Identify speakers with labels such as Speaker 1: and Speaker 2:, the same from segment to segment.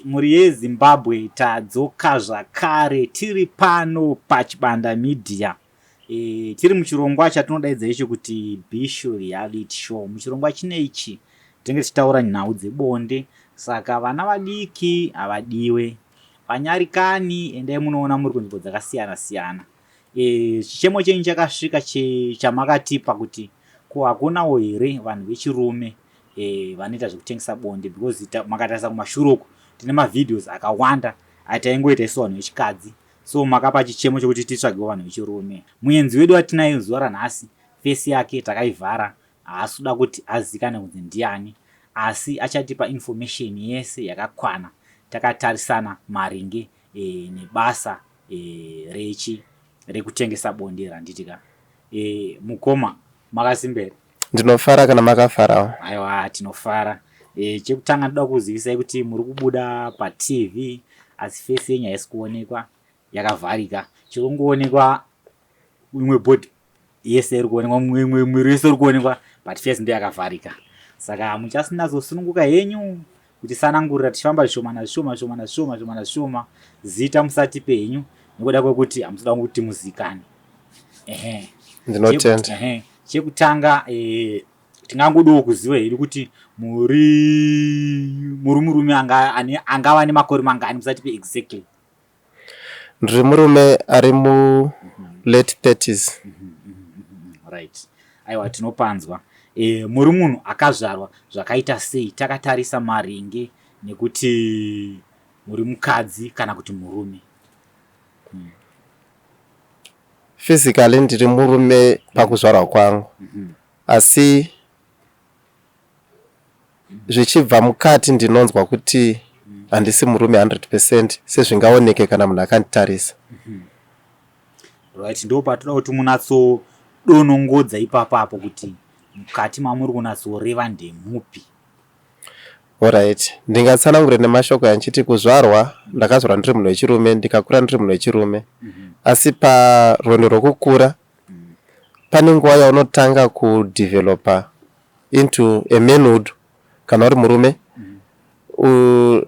Speaker 1: Mhuri yeZimbabwe, tadzoka zvakare, tiri pano paChibanda Media. Tiri muchirongwa chatinodaidza icho kuti Bishu Reality Show. Muchirongwa chino ichi tinenge tichitaura nhau dzebonde, saka vana vadiki havadiwe. Vanyarikani, endai munoona muri kunzvimbo dzakasiyana siyana. Chichemo chenyu chakasvika chamakatipa kuti ko hakunawo here vanhu vechirume vanoita zvekutengesa bonde, because makatarisa kumashure uku tine mavideos akawanda ataingoita isu vanhu vechikadzi. So makapa chichemo chekuti titsvagewo vanhu vechirume. Muenzi wedu atinaye zuva ranhasi, face yake takaivhara, haasi kuda kuti azikane kunzi ndiani, asi achatipa information yese yakakwana takatarisana maringe nebasa rechi rekutengesa bonde, randiti ka. Mukoma, makasimbere?
Speaker 2: Ndinofara kana makafarawo.
Speaker 1: Aiwa, tinofara. Chekutanga ndoda kuzivisai kuti muri kubuda paTV, asi face yenyu haisi kuonekwa, yakavharika. Chiri kungoonekwa imwe body yese iri kuonekwa, imwe mwiri yese iri kuonekwa, but face ndo yakavharika. Saka muchasinazosununguka henyu kutisanangurira, tichifamba zvishoma nazvishoma, zvishoma nazvishoma, zvishoma nazvishoma. Zita musatipe henyu nekuda kwekuti hamusida kuti muzikane. Ehe.
Speaker 2: Ndinotenda. Ehe.
Speaker 1: Chekutanga, tingangodawo kuziva hedu kuti muri murume angava nemakore mangani? Musatipe exactly.
Speaker 2: Ndiri murume ari mu late 30s.
Speaker 1: Right, aiwa, tinopanzwa. Muri munhu akazvarwa zvakaita sei, takatarisa maringe nekuti muri mukadzi kana kuti murume?
Speaker 2: Physically ndiri murume pakuzvarwa kwangu, asi zvichibva mukati ndinonzwa kuti handisi murume 100% sezvingaoneke kana munhu akanditarisa.
Speaker 1: Right, ndo patoda kuti munatsodonongodza ipapapo kuti mukati mamuri kunatsoreva ndemupi?
Speaker 2: Alright, ndingatsanangure nemashoko yanchiti kuzvarwa ndakazvarwa ndiri munhu wechirume, ndikakura ndiri munhu wechirume, asi parwendo rwekukura pane nguva yaunotanga kudevelopa into a manhood kana uri murume.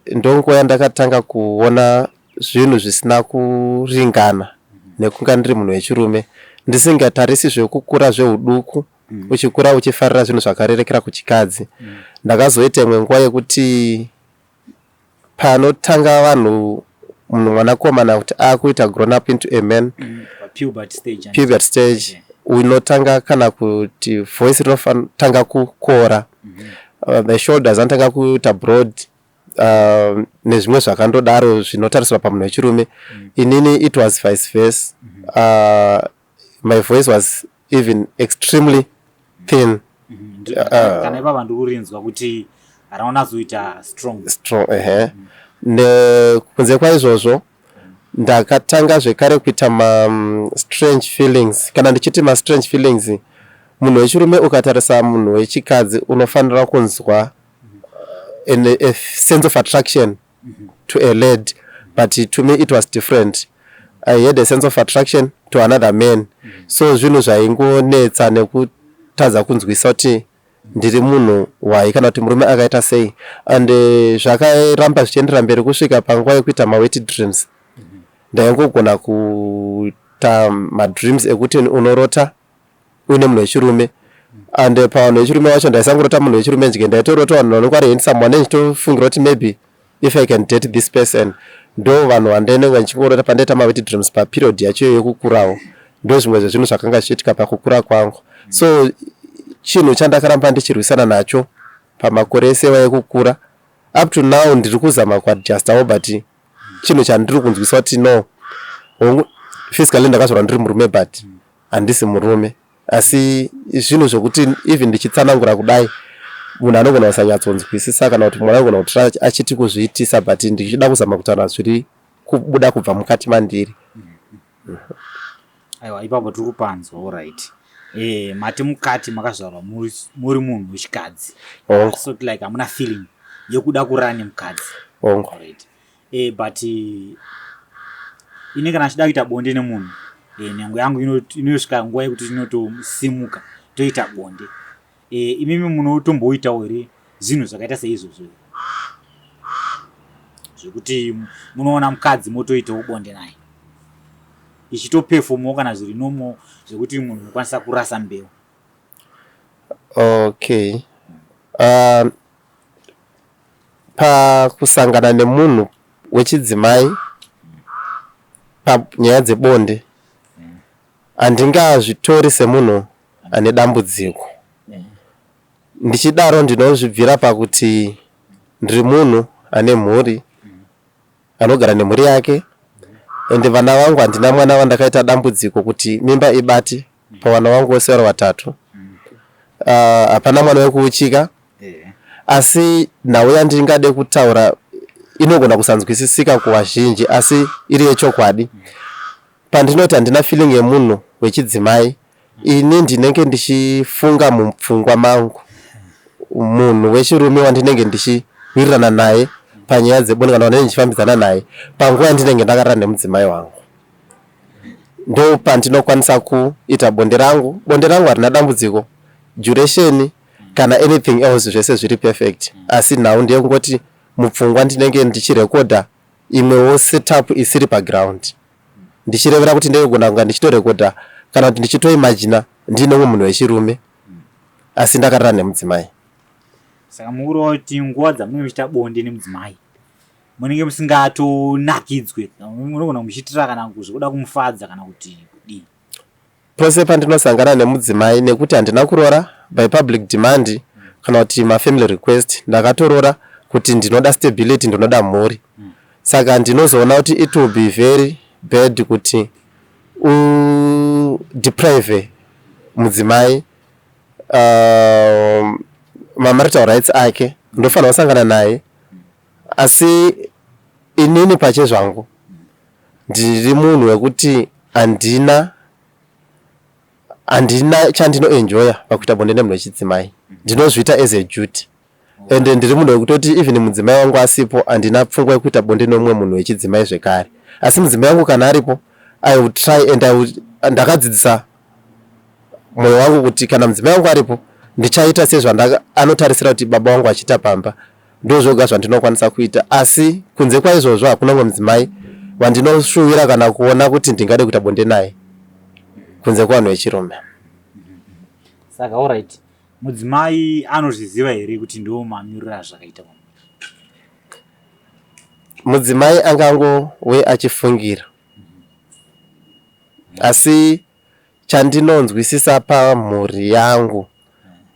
Speaker 2: Ndonguva yandakatanga kuona zvinhu zvisina kuringana nekunga ndiri munhu wechirume, ndisingatarisi zvekukura zveuduku, uchikura uchifarira zvinhu zvakarerekera kuchikadzi. Ndakazoita imwe nguva yekuti panotanga vanhu, munhu mwanakomana kuti akuita grown up into a man,
Speaker 1: puberty stage.
Speaker 2: Puberty stage, unotanga kana kuti voice rinotanga kukora, the shoulders anotanga kuita broad, nezvimwe zvakandodaro zvinotarisirwa pamunhu wechirume. Inini it was vice versa. My voice was even extremely thin.
Speaker 1: Kana ipapa ndikurinzwa kuti raunatsoita strong.
Speaker 2: Strong, ehe. Nekunze kwaizvozvo ndakatanga zvekare kuita ma strange feelings. Kana ndichiti ma strange feelings, munhu wechirume ukatarisa munhu wechikadzi unofanira kunzwa a sense of attraction to a lady, but to me it was different. I had a sense of attraction to another man. So zvinhu zvaingonetsa nekutadza kunzwisa kuti ndiri munhu wai kana kuti murume akaita sei, and zvakaramba zvichiendera mberi kusvika panguva yekuita mawet dreams. Ndaingogona kuita madreams ekuti unorota uine munhu wechirume, and pavanhu vechirume vacho ndaisangorota munhu wechirume nje, ndaitorota vanhu vanenge vari handsome, vanenge ndichitofungira kuti maybe if I can date this person. Ndo vanhu vandinenge ndichingorota pandaita mawet dreams paperiod yacho yekukurawo. Ndo zvimwe zvezvinhu zvakanga zvichiitika pakukura kwangu. So chinhu chandakaramba ndichirwisana nacho pamakore ese ekukura, up to now ndiri kuzama kuadjustawo, but chinhu chandiri kunzwisa kuti no, hongu, physically ndakazvarwa ndiri murume, but handisi murume. Asi zvinhu zvokuti even ndichitsanangura kudai munhu anogona kusanyatsonzwisisa, kana kuti munhu anogona kutora achiti kuzviitisa, but ndichida kuzama kutaura zviri kubuda kubva mukati mandiri.
Speaker 1: Aiwa, ipapo tiri kupanzwa. Alright, mati mukati makazvarwa muri munhu wechikadzi.
Speaker 2: Hongu.
Speaker 1: So like hamuna feeling yekuda kurara nemukadzi?
Speaker 2: Hongu.
Speaker 1: Alright, but ini kana achida kuita bonde nemunhu, nhengo yangu inosvika nguva yekuti inotosimuka toita bonde. Imimi munotomboitawo here zvinhu zvakaita seizvozvo? Zvekuti munoona mukadzi motoitawo bonde naye ichitopefomawo kana zviri normal, zvekuti munhu unokwanisa kurasa mbeu?
Speaker 2: Okay, pakusangana nemunhu wechidzimai panyaya dzebonde, handingazvitori semunhu ane dambudziko. Ndichidaro ndinozvibvira pakuti ndiri munhu ane mhuri, anogara nemhuri yake, ende vana vangu, handina mwana wandakaita dambudziko kuti mimba ibate. Pavana vangu vose vari vatatu, hapana mwana wekuuchika. Asi nhau yandingade kutaura inogona kusanzwisisika kuvazhinji, asi iri yechokwadi. Pandinoti handina feeling yemunhu wechidzimai, ini ndinenge ndichifunga mupfungwa mangu munhu wechirume wandinenge ndichiwirirana naye panyaya dzebonde, kana wandinenge ndichifambidzana naye panguva yandinenge ndakarara nemudzimai wangu, ndo pandinokwanisa kuita bonde rangu. Bonde rangu harina dambudziko, duration kana anything else, zvese zviri perfect. Asi nhau ndeyekungoti mupfungwa ndinenge ndichirekodha imwewo setup isiri paground, ndichirevera kuti ndinogona kunga ndichitorekodha kana kuti ndichitoimagina ndiine umwe munhu wechirume, asi ndakarara nemudzimai.
Speaker 1: Saka mukureva kuti nguva dzamunenge muchiita bonde nemudzimai munenge musingatonakidzwe, munogona muchiitira kana zvekuda kumufadza kana kuti kudii?
Speaker 2: Pose pandinosangana nemudzimai, nekuti handina kuroora by public demand kana kuti mafamily request, ndakatorora kuti ndinoda stability, ndinoda mhuri. Saka ndinozoona kuti it will be very bad kuti udeprive mudzimai mamarital rights ake. Ndofanira kusangana naye, asi inini pachezvangu ndiri munhu wekuti handina chandinoenjoya pakuita bonde nemunhu wechidzimai. Ndinozviita as a duty, ende ndiri munhu wekutoti even mudzimai wangu asipo, handina pfungwa yekuita bonde nemumwe munhu wechidzimai zvekare. Asi mudzimai wangu kana aripo, I will try and I will, ndakadzidzisa mwoyo wangu kuti kana mudzimai wangu aripo, ndichaita sezvanda anotarisira kuti baba wangu achiita pamba. Ndo zvoga zvandinokwanisa kuita, asi kunze kwaizvozvo hakuna mumwe mudzimai wandinoshuvira kana kuona kuti ndingade kuita bonde naye kunze kwevanhu vechirume.
Speaker 1: Saka alright, mudzimai anozviziva here kuti ndo mamiriro azvakaita?
Speaker 2: Mudzimai angangove achifungira, asi chandinonzwisisa pamhuri yangu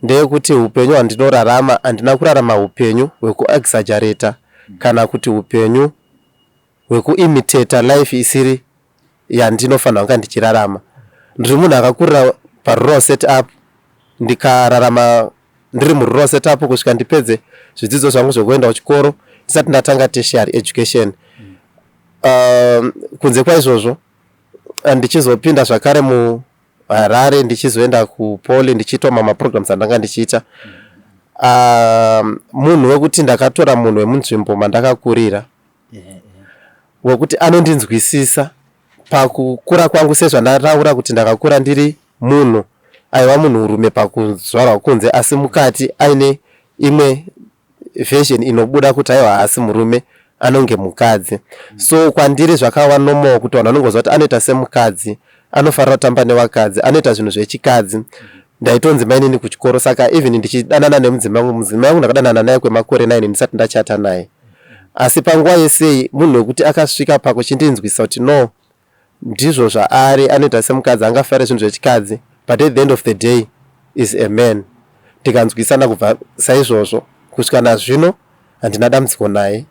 Speaker 2: ndeyekuti upenyu hwandinorarama, handina kurarama upenyu hwekuexaggerata kana kuti upenyu hwekuimitata life isiri yandinofanira kunga ndichirarama. Ndiri munhu akakurira parural setup, ndikararama ndiri murural setup kusvika ndipedze zvidzidzo zvangu zvekuenda kuchikoro ndisati ndatanga tertiary education. Kunze kwaizvozvo, ndichizopinda zvakare muHarare, ndichizoenda kupoly, ndichiitwa mamwe maprograms andanga ndichiita, munhu wekuti ndakatora munhu wemunzvimbo mandakakurira, wekuti anondinzwisisa pakukura kwangu, sezvandataura kuti ndakakura ndiri munhu aiva munhurume pakuzvarwa kunze, asi mukati aine imwe version inobuda kuti aiwa, haasi murume, anonge mukadzi. So kwandiri zvakava normal kuti vanhu vanongoziva kuti anoita semukadzi, anofarira kutamba nevakadzi, anoita zvinhu zvechikadzi. Ndaitonzi mainini kuchikoro. Saka even ndichidanana nemudzimai wangu, mudzimai wangu ndakadanana naye kwemakore 9 ndisati ndachata naye, asi panguva yesei munhu wekuti akasvika pakuchindinzwisa kuti no, ndizvo zvaari, anoita semukadzi, angafarire zvinhu zvechikadzi, but at the end of the day is a man. Tikanzwisana kubva saizvozvo kusvika nazvino, handina dambudziko naye.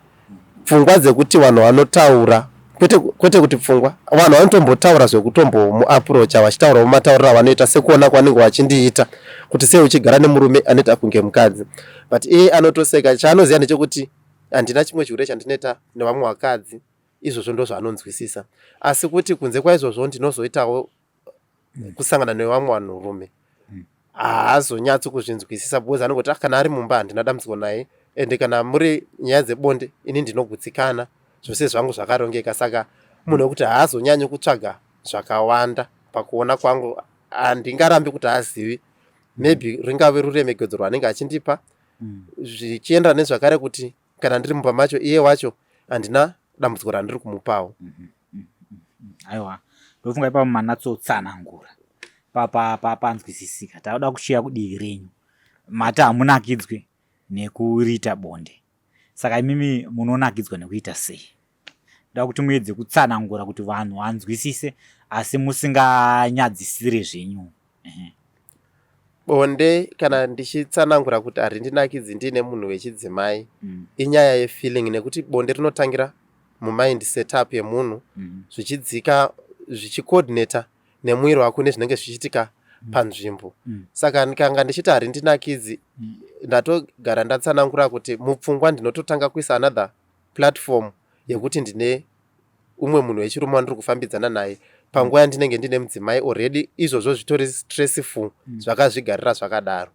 Speaker 2: Pfungwa dzekuti vanhu vanotaura, kwete, kwete kuti pfungwa, vanhu vanotombotaura zvekutombomuapproacha, vachitaurawo matauriro avanoita sekuona kwavanenge vachindiita kuti sei uchigara nemurume anoita kunge mukadzi, but iye anotoseka. Chaanoziva ndechekuti handina chimwe chihure chandinoita nevamwe vakadzi. Izvozvo ndo zvaanonzwisisa, asi kuti kunze kwaizvozvo ndinozoitawo kusangana nevamwe vanhurume, haazonyatsi kuzvinzwisisa, because anongoti, "Ah, kana ari mumba handina dambudziko naye, ende kana muri nyaya dzebonde ini ndinogutsikana, zvose zvangu zvakarongeka." Saka munhu wekuti haazonyanyi kutsvaga zvakawanda pakuona kwangu. Handingarambi kuti haazivi, maybe ringave ruremekedzo rwaanenge achindipa, zvichienderana nezvakare kuti kana ndiri mumba macho iye wacho. Handina dambudziko randiri kumupawo.
Speaker 1: Aiwa, ndofunga ipapo manatsotsanangura, panzwisisika. Tauda kuchiya kudivi renyu, mati hamunakidzwe nekuriita bonde, saka imimi munonakidzwa nekuita sei? Ndoda kuti muedze kutsanangura kuti vanhu vanzwisise, asi musinganyadzisire zvenyu.
Speaker 2: Bonde, kana ndichitsanangura kuti harindinakidzi ndiine munhu wechidzimai, inyaya yefeeling, nekuti bonde rinotangira mumind setup yemunhu, zvichidzika zvichicoordinata nemuviri wako nezvinenge zvichiitika panzvimbo. Saka ndikanga ndichiti harindinakidzi, ndatogara ndatsanangura kuti mupfungwa ndinototanga kuisa another platform yekuti ndine umwe munhu wechirume wandiri kufambidzana naye panguva yandinenge ndine mudzimai already. Izvozvo zvitori stressful, zvakazvigarira zvakadaro.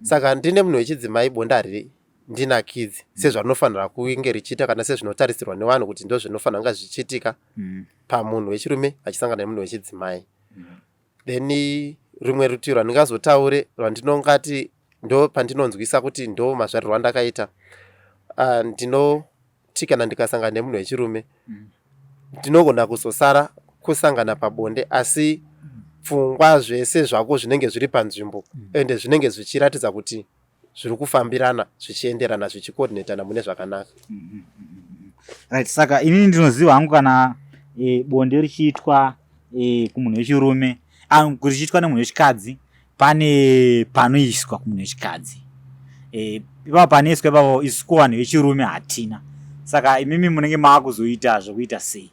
Speaker 2: Saka ndine munhu wechidzimai, bonde harindinakidzi sezvarinofanira kunge richiita kana sezvinotarisirwa nevanhu kuti ndo zvinofanira kunge zvichiitika pamunhu wechirume achisangana nemunhu wechidzimai. Then rimwe rutivi rwandingazotaure, rwandinongati ndo pandinonzwisa kuti ndo mazvarirwo andakaita, ndinoti kana ndikasangana nemunhu wechirume, ndinogona kuzosara kusangana pabonde, asi pfungwa, zvese zvako zvinenge zviri panzvimbo, ende zvinenge zvichiratidza kuti zviri kufambirana, zvichienderana, zvichicoordinatana mune zvakanaka.
Speaker 1: Right, saka inini ndinoziva hangu kana bonde richiitwa kumunhu wechirume, richiitwa nemunhu wechikadzi, pane panoiswa kumunhu wechikadzi. Ipapo panoiswa ipapo, isu kuvanhu vechirume hatina. Saka imimi munenge maakuzoita zvokuita sei?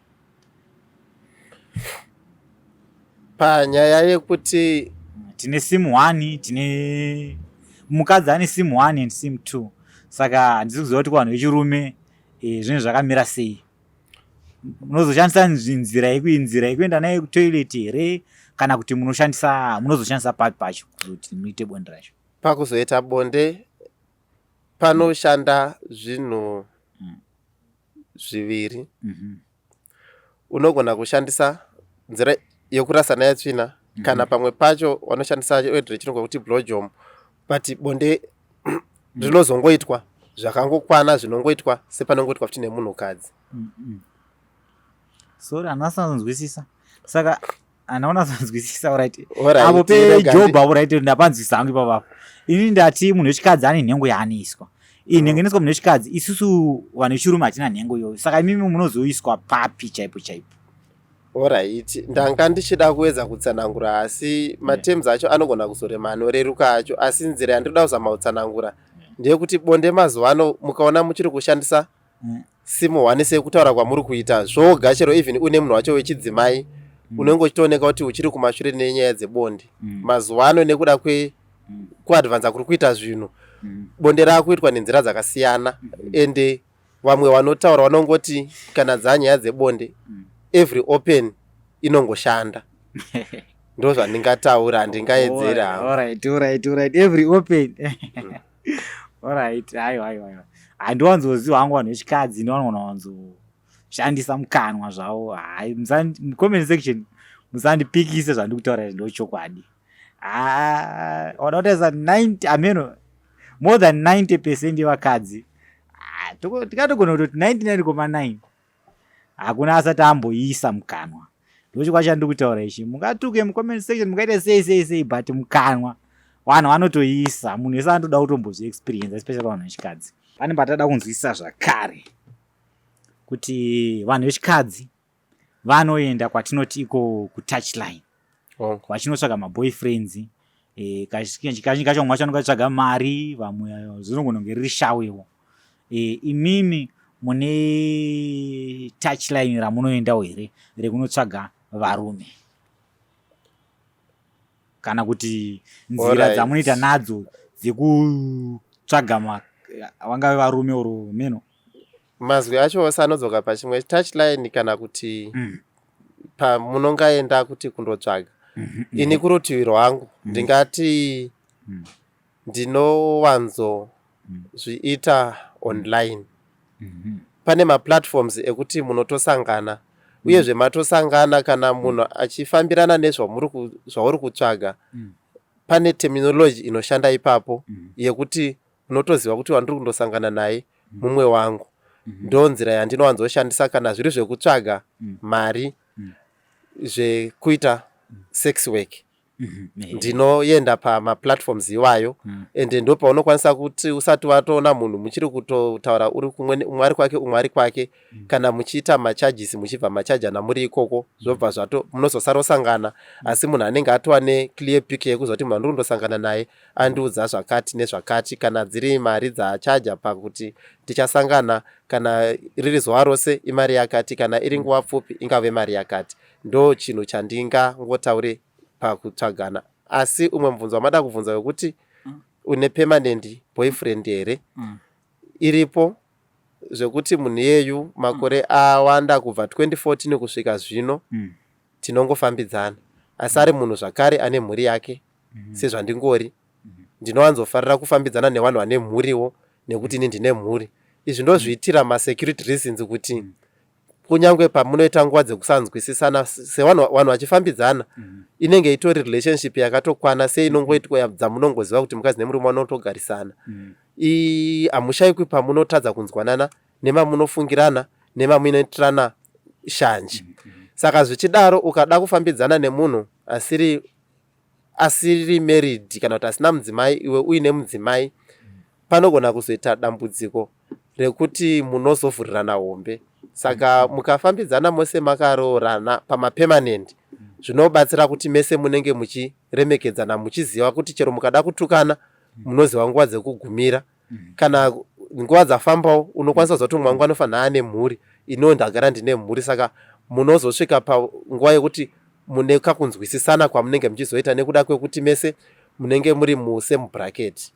Speaker 2: Panyaya yekuti
Speaker 1: tine sim 1, tine mukadzi ane sim 1 and sim 2, saka handisi kuziva kuti kuvanhu vechirume zvinhu zvakamira sei. Munozoshandisa nzira yekuinzira yekuenda naye kutoilet here, kana kuti munoshandisa, munozoshandisa papi pacho kuti muite bonde racho?
Speaker 2: Pakuzoita bonde panoshanda zvinhu zviviri. Unogona kushandisa nzira yekurasa nayo tsvina, kana pamwe pacho vanoshandisa word rechirungu rekuti blowjob, but bonde rinozongoitwa zvakangokwana, zvinongoitwa sepanongoitwa futi nemunhukadzi.
Speaker 1: Sorry, handina saka handina kunyatsonzwisisa. Alright, apo pejob apo, right, ndapanzwisa hangu ipapo. Apo ini ndati munhu wechikadzi ane nhengo yaanoiswa. Iyi nhengo inoiswa munhu wechikadzi, isusu vanhu vechirume hatina nhengo iyoyo. Saka imimi munozoiswa papi chaipo chaipo?
Speaker 2: Alright, ndanga ndichida kuedza kutsanangura, asi materms acho anogona kuzorema anoreruka acho. Asi nzira yandinoda kuzama kutsanangura ndeyekuti bonde mazuva ano, mukaona muchiri kushandisa sim one sekutaura kwamuri kuita zvoga, chero even une munhu wacho wechidzimai, unenge uchitooneka kuti uchiri kumashure nenyaya dzebonde. Mazuva ano, nekuda kwekuadvansa kuri kuita zvinhu, bonde raakuitwa nenzira dzakasiyana, ende vamwe vanotaura vanongoti kana dzanyaya dzebonde, every open inongoshanda. Ndo zvandingataura, handingaedzeri hangu.
Speaker 1: Alright, every open, alright. Aiwa, aiwa, aiwa, handiwanzoziva hangu vanhu vechikadzi ndivanogona wanzoshandisa mukanwa zvavo. Hai, comment section musandipikise, zvandiri kutaura izvi ndochokwadi. Wada kutarisa 90, ameno, more than 90% yevakadzi, tikatogona kutoti 99,9, hakuna asati amboisa mukanwa. Ndochikwa chandiri kutaura ichi. Mungatuke mucomment section, mungaite sei sei sei, but mukanwa vanhu vanotoisa. Munhu wese anotoda kutombozviexperience, especially vanhu vechikadzi. Pane patada kunzwisisa zvakare kuti vanhu vechikadzi vanoenda kwatinoti iko kutouchline vachinotsvaga maboyfriends. Kazhinji kacho vamwe vacho vanotsvaga mari, vamwe zvinogona kunge riri shawewo. Imimi mune touchline ramunoendawo here rekunotsvaga varume, kana kuti nzira dzamunoita nadzo dzekutsvaga vangave varume oro meno?
Speaker 2: Mazwi acho ose anodzoka pachimwe, touchline kana kuti pamunongaenda kuti kundotsvaga. Ini kurutivi rwangu ndingati ndinowanzo zviita online. Pane maplatforms ekuti munotosangana, uyezve matosangana, kana munhu achifambirana nezvauri kutsvaga, pane terminology inoshanda ipapo yekuti unotoziva kuti wandiri kundosangana naye mumwe wangu. Ndo nzira yandinowanzoshandisa kana zviri zvekutsvaga mari zvekuita sex work. Ndinoenda pamaplatforms iwayo, ende ndo paunokwanisa kuti usati watoona munhu, muchiri kutotaura uri kumwe, umwe ari kwake, umwe ari kwake, kana muchiita macharges, muchibva machajana muri ikoko, zvobva zvato munozosarosangana. Asi munhu anenge atova neclear picture yekuzoti munhu andiri kundosangana naye andiudza zvakati nezvakati, kana dziri mari dzaachaja pakuti tichasangana, kana riri zuva rose imari yakati, kana iri nguva pfupi ingave mari yakati. Ndo chinhu chandingangotaure pakutsvagana. Asi umwe mubvunzo wamada kubvunza wekuti une permanent boyfriend here, iripo, zvekuti munhu iyeyu makore awanda, kubva 2014 kusvika zvino, tinongofambidzana, asi ari munhu zvakare ane mhuri yake sezvandingori. Ndinowanzofarira kufambidzana nevanhu vane mhuriwo nekuti ini ndine mhuri. Izvi ndozviitira masecurity reasons, kuti kunyange pamunoita nguva dzekusanzwisisana sevanhu, vanhu vachifambidzana, inenge itori relationship yakatokwana seinongoitwa dzamunongoziva kuti mukadzi nemurume vanotogarisana. Hamushayikwi pamunotadza kunzwanana nemamunofungirana nemamunoitirana shanje. Saka zvichidaro, ukada kufambidzana nemunhu asiri married kana kuti asina mudzimai, iwe uine mudzimai, panogona kuzoita dambudziko rekuti munozovhurirana hombe. Saka mukafambidzana mose makaroorana pamapermanent, zvinobatsira kuti mese munenge muchiremekedzana, muchiziva kuti chero mukada kutukana munoziva nguva dzekugumira. Kana nguva dzafambawo, unokwanisa kuziva kuti umwe wangu anofanira ane mhuri, iniwo ndagara ndine mhuri. Saka munozosvika panguva yekuti mune kakunzwisisana kwamunenge muchizoita nekuda kwekuti mese munenge muri musame bracket.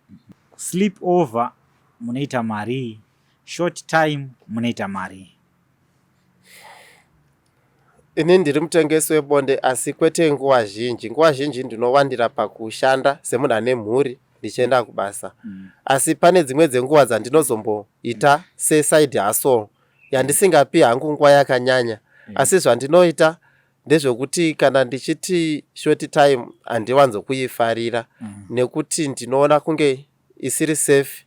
Speaker 1: Sleep over munoita mari, short time munoita mari?
Speaker 2: Ini ndiri mutengesi webonde, asi kwete nguva zhinji. Nguva zhinji ndinowandira pakushanda semunhu ane mhuri, ndichienda kubasa. Asi pane dzimwe dzenguva dzandinozomboita seside hustle yandisingapi hangu nguva yakanyanya. Asi zvandinoita ndezvekuti kana ndichiti short time, handiwanzokuifarira nekuti ndinoona kunge isiri safe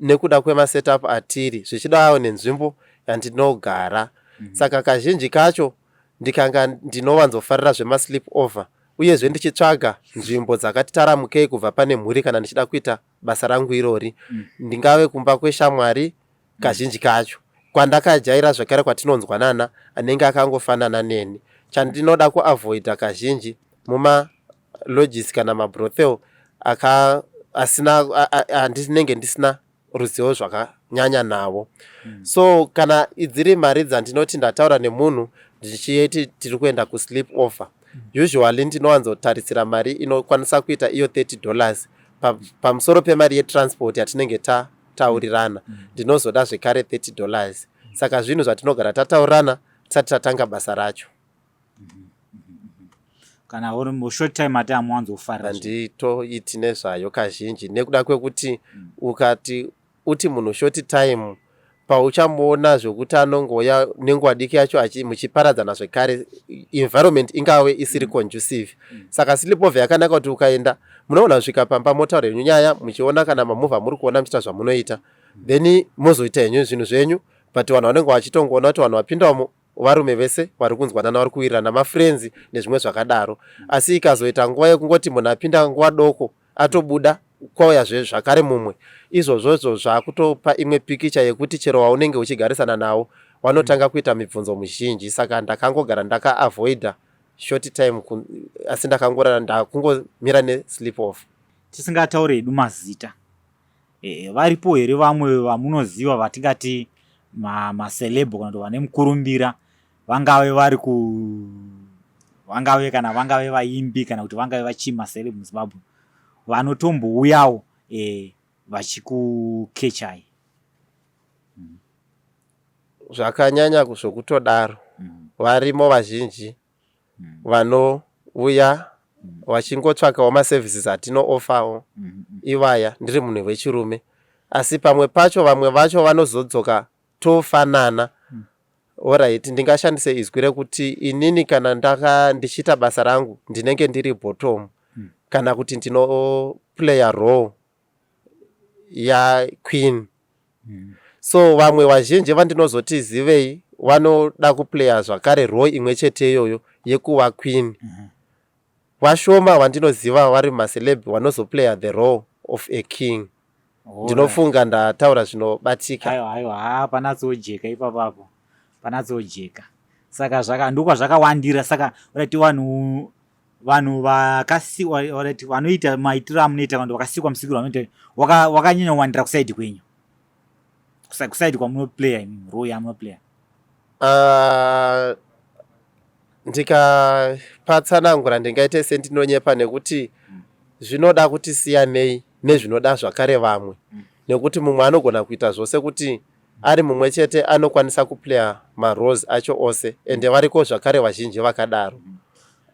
Speaker 2: nekuda kwemasetup atiri, zvichidawo nenzvimbo yandinogara. Saka kazhinji kacho ndikanga ndinowanzofarira zvemasleep over, uyezve ndichitsvaga nzvimbo dzakati taramukei kubva pane mhuri. Kana ndichida kuita basa rangu irori, ndingave kumba kweshamwari kazhinji kacho kwandakajaira zvakare, kwatinonzwanana, anenge akangofanana neni. Chandinoda kuavoida kazhinji mumalodges kana mabrothel aka asina handinenge ndisina ruzivo zvakanyanya navo. So kana dziri mari dzandinoti ndataura nemunhu ndichiti tiri kuenda kusleep over, usually ndinowanzotarisira mari inokwanisa kuita iyo $30 pamusoro pemari yetransport yatinenge tataurirana. Ndinozoda zvekare $30. Saka zvinhu zvatinogara tataurirana tisati tatanga basa racho.
Speaker 1: Kana uri mushort time ati hamuwanzofarira?
Speaker 2: Handitoiti nezvayo kazhinji nekuda kwekuti ukati uti munhu short time, pauchamuona zvekuti anongoya nenguva diki yacho muchiparadzana zvekare, environment ingave isiri conducive. Saka sleepover yakanaka kuti ukaenda munoona kusvika pamba, motaura henyu nyaya, muchiona kana mamovie muri kuona, muchiita zvamunoita, then mozoita henyu zvinhu zvenyu. But vanhu vanenge vachitongoona kuti vanhu vapindamo varume vese vari kunzwanana, vari kuwirirana, mafriends nezvimwe zvakadaro. Asi ikazoita nguva yekungoti munhu apinda nguva doko atobuda, kwauyazve zvakare mumwe, izvozvozvo zvakutopa imwe pikicha yekuti chero waunenge uchigarisana nawo vanotanga kuita mibvunzo mizhinji. Saka ndakangogara ndakaavoida short time, asi ndakangorara ndakungomira nesleep over.
Speaker 1: Tisingatauri hedu mazita, varipo here vamwe vamunoziva vatingati maceleb kana kuti vane mukurumbira, vangave vari ku vangave kana vangave vaimbi kana kuti vangave vachii, maceleb muZimbabwe, vanotombouyawo vachikukechai?
Speaker 2: Zvakanyanya zvokutodaro. Varimo vazhinji vanouya vachingotsvakawo maservices atinoofawo ivaya. Ndiri munhu wechirume, asi pamwe pacho vamwe vacho vanozodzoka tofanana. Alright, ndingashandise izwi rekuti inini kana ndaka ndichiita basa rangu ndinenge ndiri bottom kana kuti ndinoplaya role yaqueen. So vamwe vazhinji vandinozoti zivei vanoda kuplaya zvakare role imwe chete iyoyo yekuva queen. Vashoma vandinoziva vari maceleb vanozoplaya the role of a king. Ndinofunga ndataura zvinobatika.
Speaker 1: Aiwa, aiwa, haa, panatsojeka ipapapo, panatsojeka. Saka zvaka ndokwazvakawandira. Saka right, vanhu vakasikwa, right, vanoita maitiro amunoita, vanhu vakasikwa musikiro vanoita wakanyanya kuwandira kuside kwenyu, kuside kwamunoplaya imimi, role yamunoplaya.
Speaker 2: Ndikapatsanangura ndingaite sendinonyepa, nekuti zvinoda kuti siyanei nezvinoda zvakare vamwe, nekuti mumwe anogona kuita zvose, kuti ari mumwe chete anokwanisa kuplaya maroles acho ose, ende variko zvakare vazhinji vakadaro.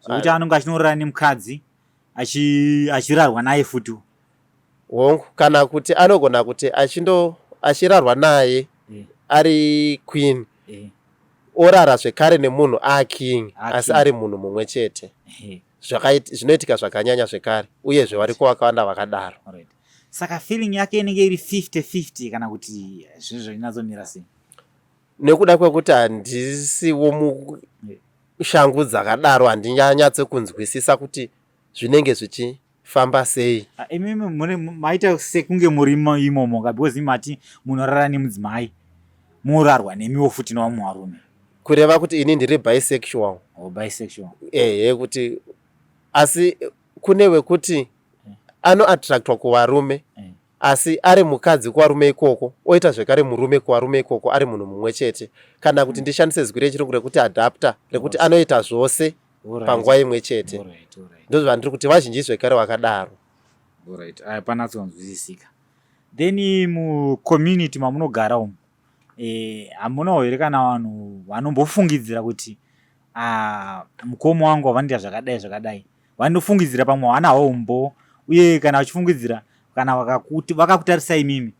Speaker 1: Zvekuti anonge achinorara nemukadzi, achirarwa naye futi.
Speaker 2: Hongu, kana kuti anogona kuti achindo achirarwa naye ari queen, orara zvekare nemunhu aking, asi ari munhu mumwe chete. Zvinoitika zvakanyanya zvekare, uyezve variko vakawanda vakadaro.
Speaker 1: Alright. Saka feeling yake inenge iri 50-50, kana kuti zvinhu zvinyatsomira sei?
Speaker 2: Nekuda kwekuti handisiwo mushangu dzakadaro, handinyanyatse kunzwisisa kuti zvinenge zvichifamba sei.
Speaker 1: Ah, imimi mune maita sekunge muri imomo ka, because imi mati munorara nemudzimai, murarwa nemiwo futi nevamwe varume.
Speaker 2: Kureva kuti ini ndiri bisexual.
Speaker 1: Oh, bisexual.
Speaker 2: Ehe, kuti asi kune wekuti anoattractwa kuvarume, asi ari mukadzi kuvarume ikoko, oita zvekare murume kuvarume ikoko, ari munhu mumwe chete, kana kuti ndishandise zwi rechirungu rekuti adapter, rekuti anoita zvose panguva imwe chete. Ndozvandiri kuti vazhinji zvekare vakadaro.
Speaker 1: Alright. Aya panatsonzwisisika. Then mucommunity mamunogara umu, hamunawo here kana vanhu vanombofungidzira kuti, ah, mukoma wangu vanoita zvakadai zvakadai, vanofungidzira pamwe havana hombo, uye kana vachifungidzira, kana vakakutarisai imimi,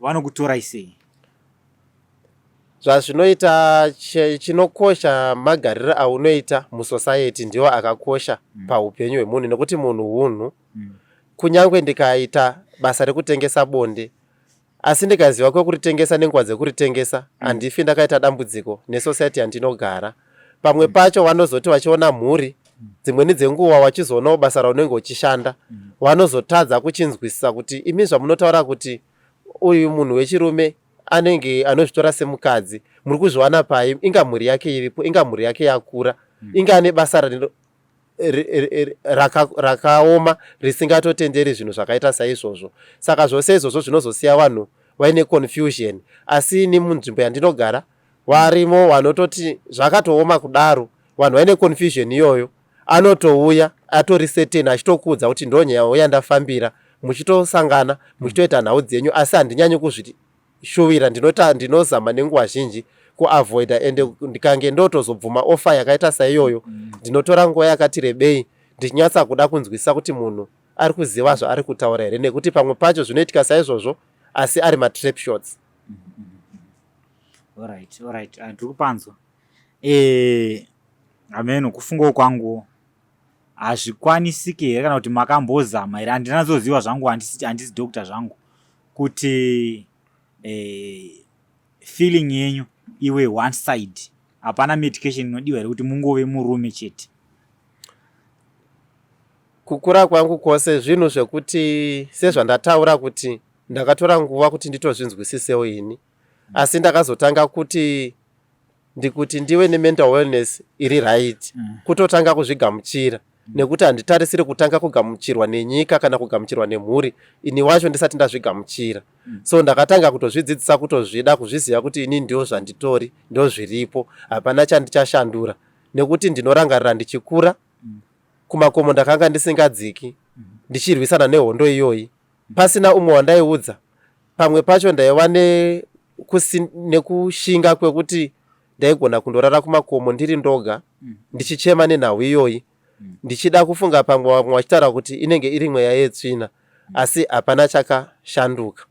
Speaker 1: vanokutorai sei?
Speaker 2: Zvazvinoita, chinokosha magariro aunoita musociety, ndiwo akakosha paupenyu hwemunhu, nekuti munhu hunhu. Kunyange ndikaita basa rekutengesa bonde, asi ndikaziva kwekuritengesa nenguva dzekuritengesa, handifi ndakaita dambudziko nesociety yandinogara. Pamwe pacho vanozoti vachiona mhuri, dzimweni dzenguva vachizoonawo basa raunenge uchishanda, vanozotadza kuchinzwisisa kuti imi zvamunotaura kuti uyu munhu wechirume anenge anozvitora semukadzi, muri kuzviwana pai? Inga mhuri yake iripo, inga mhuri yake yakura, inga ane basa rakaoma risingatotenderi zvinhu zvakaita saizvozvo. Saka zvose izvozvo zvinozosiya vanhu vaine confusion. Asi ini munzvimbo yandinogara varimo vanototi zvakatooma kudaro, vanhu vaine confusion iyoyo, anotouya atori certain, achitokuudza kuti ndonyaya yandafambira, muchitosangana muchitoita nhau dzenyu. Asi handinyanyi kuzvishuvira, ndinozama nenguva zhinji kuavoida, ende ndikange ndotozobvuma offer yakaita saiyoyo, ndinotora nguva yakati rebei ndichinyatsa kuda kunzwisisa kuti munhu ari kuziva zvaari kutaura here, nekuti pamwe pacho zvinoitika saizvozvo asi ari matrap shots.
Speaker 1: Alright, ah, ndiri kupanzwa. Ameno kufungawo kwangu, hazvikwanisiki here, kana kuti makambozama here, handinatsoziva zvangu, handisi doctor zvangu, kuti feeling yenyu iwe one side, hapana medication inodiwa here kuti mungove murume chete?
Speaker 2: Kukura kwangu kwose, zvinhu zvekuti sezvandataura kuti ndakatora nguva kuti nditozvinzwisisewo ini, asi ndakazotanga kuti ndikuti ndive nemental wellness iri right, kutotanga kuzvigamuchira, nekuti handitarisiri kutanga kugamuchirwa nenyika kana kugamuchirwa nemhuri ini wacho ndisati ndazvigamuchira. So ndakatanga kutozvidzidzisa kutozvida, kuzviziva kuti ini ndio zvanditori, ndo zviripo, hapana chandichashandura, nekuti ndinorangarira ndichikura kumakomo ndakanga ndisingadziki, ndichirwisana nehondo iyoyi pasina umwe wandaiudza. Pamwe pacho ndaiva nekushinga kwekuti ndaigona kundorara kumakomo ndiri ndoga, ndichichema nenhau iyoyi, ndichida kufunga pamwe vamwe vachitaura kuti inenge iri mweya yetsvina, asi hapana chakashanduka.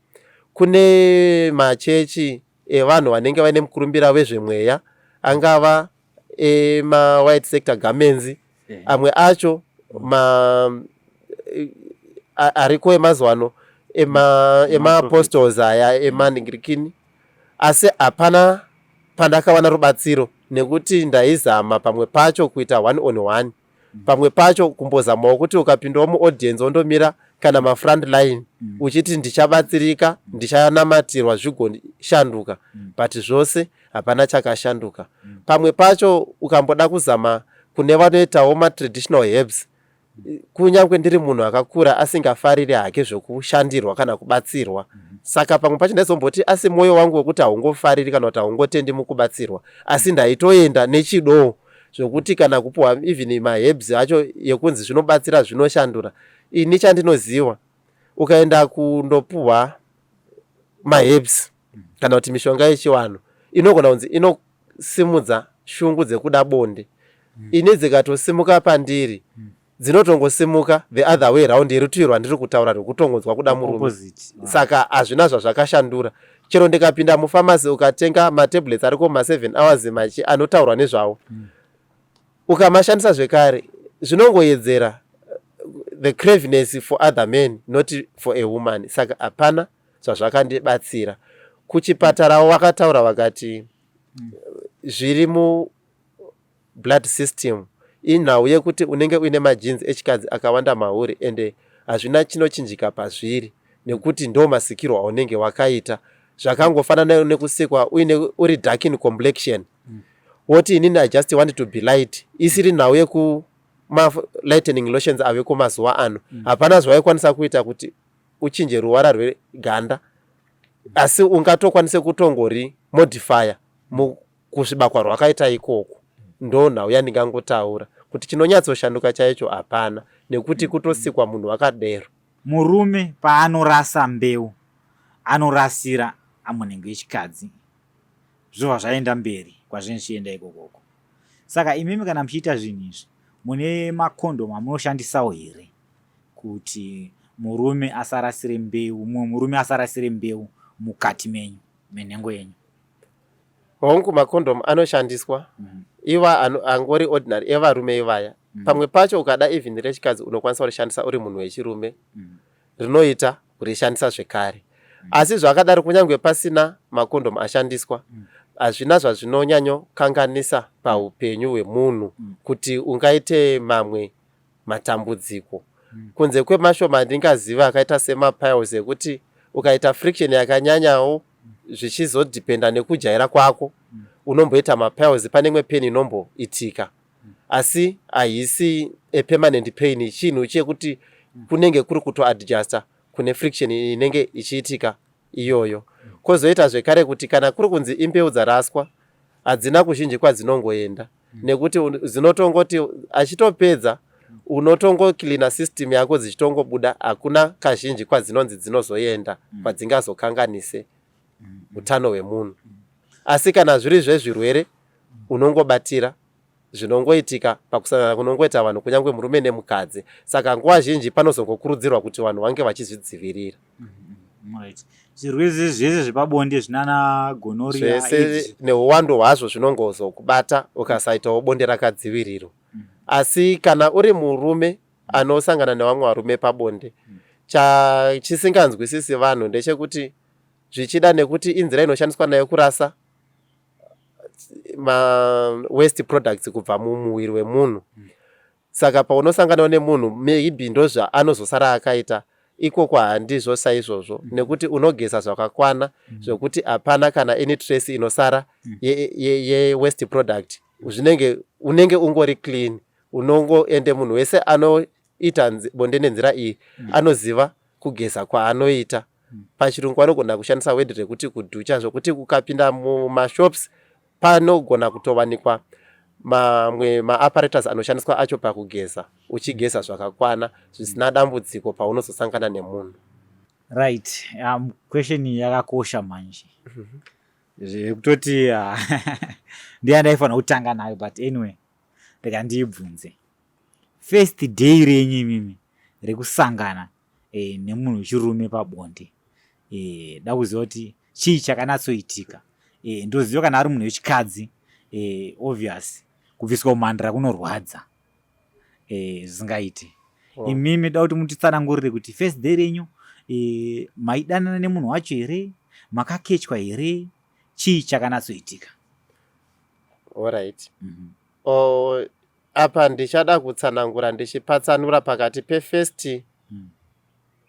Speaker 2: Kune machechi evanhu vanenge vaine mukurumbira wezvemweya, angava emawhite sector garments, amwe acho ariko emazuva ano. Emaapostles ema aya emaningirikini, asi hapana pandakawana rubatsiro nekuti ndaizama pamwe pacho kuita one on one, pamwe pacho kumbozamawo kuti ukapindawo muaudience wondomira kana mafront line uchiti ndichabatsirika, ndichanamatirwa, zvigoshanduka, but zvose hapana chakashanduka. Pamwe pacho ukamboda kuzama kune vanoitawo matraditional herbs, kunyange ndiri munhu akakura asingafariri hake zvekushandirwa kana kubatsirwa, saka pamwe pacho ndaizomboti, asi mwoyo wangu wekuti haungofariri kana kuti haungotendi mukubatsirwa, asi ndaitoenda nechidowo zvokuti kana kupiwa even maherbs acho yekunzi zvinobatsira, zvinoshandura. Ini chandinoziva, ukaenda kundopuhwa maherbs kana kuti mishonga yechivanhu inogona kunzi inosimudza shungu dzekuda bonde, ini dzikatosimuka pandiri, dzinotongosimuka the other way round, yerutivi rwandiri kutaura rwekutongonzwa kuda murume.
Speaker 1: Opposite.
Speaker 2: Saka hazvina zvazvakashandura. Chero ndikapinda mupharmacy, ukatenga matablets ariko ma7 hours machi anotaurwa nezvawo, ukamashandisa zvekare, zvinongoyedzera the craveness for other men, not for a woman. Saka hapana zvazvakandibatsira. Kuchipatarawo vakataura vakati zviri mublood system, inhau yekuti unenge uine magenes echikadzi akawanda mauri, ende hazvina chinochinjika pazviri nekuti ndo masikirwo aunenge wakaita. Zvakangofanana nekusikwa uine uri dark in complexion, woti inini I just want to be light. Isiri nhau yeku malightening lotions aveko mazuva ano, hapana zvawaikwanisa kuita kuti uchinje ruvara rweganda, asi ungatokwanise kutongori modifya kusviba kwarwakaita ikoko. Ndo nhau yandingangotaura kuti chinonyatsoshanduka chaicho hapana, nekuti kutosikwa munhu wakadero.
Speaker 1: Murume paanorasa mbeu, anorasira amunhengo yechikadzi, zvobva zvaenda mberi kwazvinenge zvichienda ikokoko. Saka imimi kana muchiita zvinhu izvi, mune makondomu amunoshandisawo here kuti murume asarasire mbeu, mumwe murume asarasire mbeu mukati menyu, menhengo yenyu?
Speaker 2: Hongu, makondomu anoshandiswa, iva angori ordinary evarume ivaya. Pamwe pacho ukada even rechikadzi unokwanisa kurishandisa uri munhu wechirume, rinoita kurishandisa zvekare. Asi zvakadaro, kunyange pasina makondomu ashandiswa, hazvina zvazvinonyanyokanganisa paupenyu hwemunhu kuti ungaite mamwe matambudziko, kunze kwemashoma andingaziva akaita semapiles ekuti ukaita friction yakanyanyawo, zvichizodhipenda nekujaira kwako, unomboita mapiles, pane imwe pain inomboitika, asi haisi a permanent pain. Chinhu chekuti kunenge kuri kutoadjusta kune friction inenge ichiitika iyoyo. Kwozoita zvekare kuti kana kuri kunzi imbeu dzaraswa, hadzina kuzhinji kwadzinongoenda, nekuti dzinotongoti achitopedza unotongocleana system yako, dzichitongobuda. Hakuna kazhinji kwadzinonzi dzinozoenda kwadzingazokanganise utano hwemunhu. Asi kana zviri zvezvirwere, unongobatira zvinongoitika pakusangana kunongoita vanhu, kunyange murume nemukadzi. Saka nguva zhinji panozongokurudzirwa kuti vanhu vange vachizvidzivirira.
Speaker 1: Right, zvirwere zvese zvepabonde zvinana gonorrhea?
Speaker 2: Zvese neuwandu hwazvo zvinongozokubata ukasaitawo bonde rakadzivirirwa. Asi kana uri murume anosangana nevamwe varume pabonde, chisinganzwisisi vanhu ndechekuti zvichida nekuti inzira inoshandiswa nayo kurasa mawaste products kubva mumuviri wemunhu, saka paunosanganawo nemunhu, maybe ndozvaanozosara akaita ikoko. Handizvo saizvozvo, nekuti unogeza zvakakwana zvokuti hapana kana any trace inosara yewaste product. Zvinenge unenge ungori clean, unongo ende munhu wese anoita bonde nenzira iyi anoziva kugeza kwaanoita. Pachirungu vanogona kushandisa word rekuti kudhucha, zvokuti ukapinda mumashops panogona kutowanikwa mamwe maapparatus anoshandiswa acho pakugeza, uchigeza zvakakwana zvisina dambudziko paunozosangana nemunhu.
Speaker 1: Right, question iyi yakakosha manje zvekutoti ndiya ndaifanira kutanga nayo, but anyway ndikandiibvunze. First day renyu imimi rekusangana nemunhu wechirume pabonde, da kuziva kuti chii chakanatsoitika. Ndoziva kana ari munhu wechikadzi, obvious kubviswa umhandara kunorwadza zvisingaiti. Imimi da kuti mutitsanangurire kuti first day renyu. E, maidanana nemunhu wacho here? Makakechwa here? Chii chakanatsoitika?
Speaker 2: Alright. Oh, apa ndichada kutsanangura ndichipatsanura pakati pefirst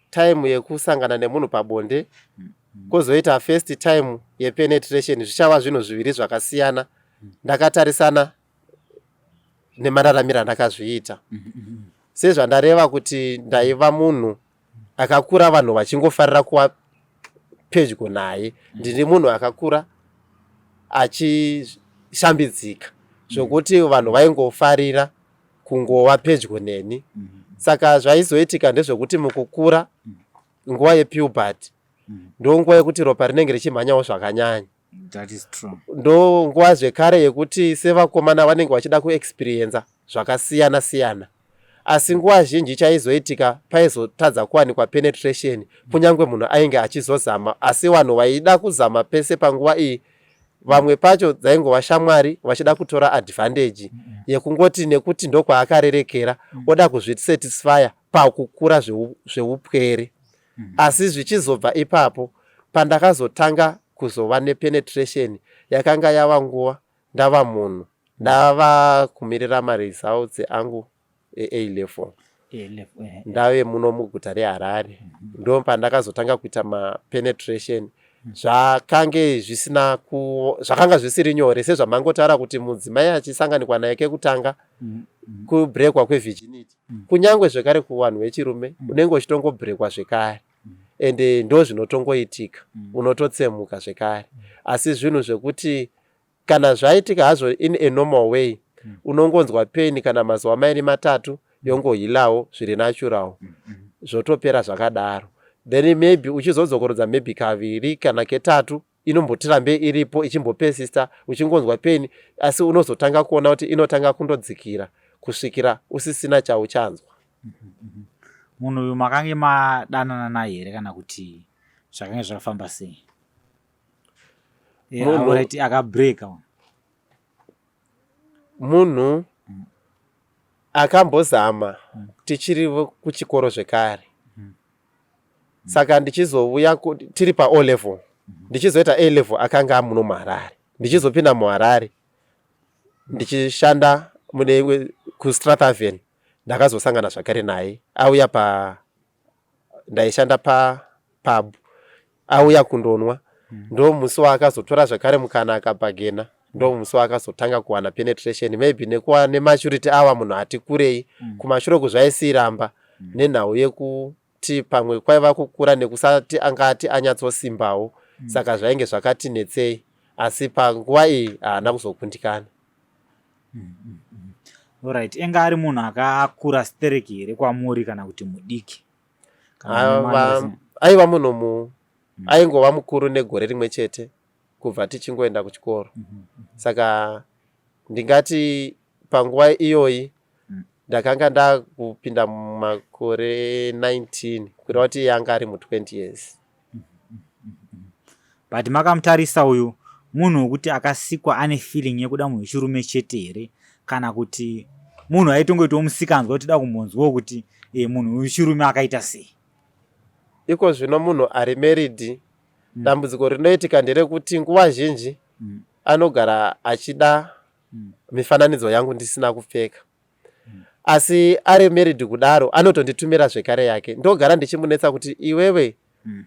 Speaker 2: time yekusangana nemunhu pabonde, kwozoita first time yepenetration. Zvichava zvinhu zviviri zvakasiyana ndakatarisana nemararamiro andakazviita. Sezvandareva kuti ndaiva munhu akakura vanhu vachingofarira kuva pedyo naye, ndiri munhu akakura achishambidzika zvokuti vanhu vaingofarira kungova pedyo neni. Saka zvaizoitika ndezvekuti mukukura, nguva yepuberty ndo nguva yekuti ropa rinenge richimhanyawo zvakanyanya.
Speaker 1: That is true.
Speaker 2: Ndo nguva zvekare yekuti sevakomana vanenge vachida kuexperienza zvakasiyana siyana, asi nguva zhinji chaizoitika paizotadza kuwanikwa penetration kunyange munhu ainge achizozama. Asi vanhu vaida kuzama pese panguva iyi, vamwe pacho dzaingova shamwari vachida kutora advantage yekungoti nekuti ndokwaakarerekera, oda kuzvisatisfya pakukura zveupwere. Asi zvichizobva ipapo, pandakazotanga kuzova nepenetration yakanga yava nguva ndava munhu ndava kumirira maresults angu eA level, ndave muno muguta reHarare, ndo pandakazotanga kuita mapenetration. Zvakange zvisina ku zvakanga zvisiri nyore, sezvamangotaura kuti mudzimai achisanganikwa naye kekutanga, kubrekwa kwevirginity, kunyange zvekare kuvanhu vechirume unenge uchitongobrekwa zvekare, ende ndo zvinotongoitika, unototsemuka zvekare. Asi zvinhu zvekuti kana zvaitika hazvo in a normal way, unongonzwa pain kana mazuva 2 3, yongohealawo zviri natural, zvotopera zvakadaro. Then maybe uchizodzokorodza maybe kaviri kana ketatu, inomboti iripo ichimbopersista, uchingonzwa pain, asi unozotanga kuona kuti inotanga kundodzikira kusvikira usisina chauchanzwa.
Speaker 1: Munhu uyu makange madanana naye here, kana kuti zvakange zvakafamba sei? Alright, akabreaka.
Speaker 2: Munhu akambozama tichiri kuchikoro zvekare. Saka ndichizouya tiri paO level, ndichizoita A level, akanga amuno muHarare. Ndichizopinda muHarare ndichishanda mune kuStrathaven, ndakazosangana zvakare naye auya pa ndaishanda papub, auya kundonwa. Ndo musi waakazotora zvakare mukana akabhagena, ndo musi waakazotanga kuwana penetration, maybe nekuva nematurity ava munhu ati kurei. Kumashure kuzvaisiramba nenhau yekuti pamwe kwaiva kukura nekusati angati anyatsosimbawo, saka zvainge zvakati netsei, asi panguva iyi haana kuzokundikana.
Speaker 1: Alright, enga ari munhu akakura stereki here kwamuri, kana kuti mudiki?
Speaker 2: Aiva munhu aingova mukuru negore rimwe chete kubva tichingoenda kuchikoro. Saka ndingati panguva iyoyi ndakanga ndakupinda mumakore 19, kureva kuti iye anga ari mu20 years.
Speaker 1: But makamutarisa uyu, munhu wekuti akasikwa ane feeling yekuda munhu wechirume chete here, kana kuti munhu aitongoitawo musikanzwa kuti da kumbonzwawo kuti munhu wechirume akaita sei?
Speaker 2: Iko zvino munhu ari married, dambudziko rinoitika nderekuti nguva zhinji anogara achida mifananidzo yangu ndisina kupfeka. Asi ari married kudaro, anotonditumira zvekare yake. Ndogara ndichimunetsa kuti, "Iwewe,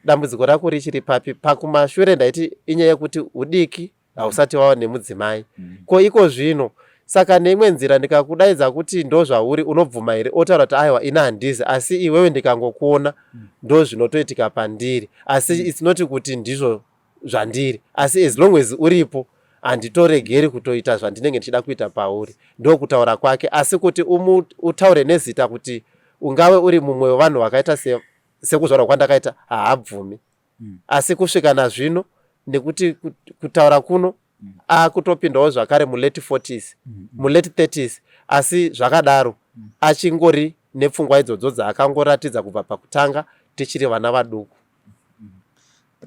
Speaker 2: dambudziko rako richiri papi?" Pakumashure ndaiti inyaya yekuti udiki, hausati wava nemudzimai. Ko iko zvino? Saka neimwe nzira ndikakudaidza kuti ndo zvauri, unobvuma here? Otaura kuti, "Aiwa, ini handizi, asi iwewe ndikangokuona ndo zvinotoitika pandiri, asi it's not kuti ndizvo zvandiri, asi as long as uripo handitoregeri kutoita zvandinenge ndichida kuita pauri." Ndokutaura kwake, asi kuti utaure nezita kuti ungave uri mumwe wevanhu vakaita sekuzvarwa kwandakaita, haabvumi. Asi kusvika nazvino, nekuti kutaura kuno akutopindawo zvakare mulate 40s, mulate 30s, asi zvakadaro achingori nepfungwa idzodzo dzaakangoratidza kubva pakutanga tichiri vana vaduku.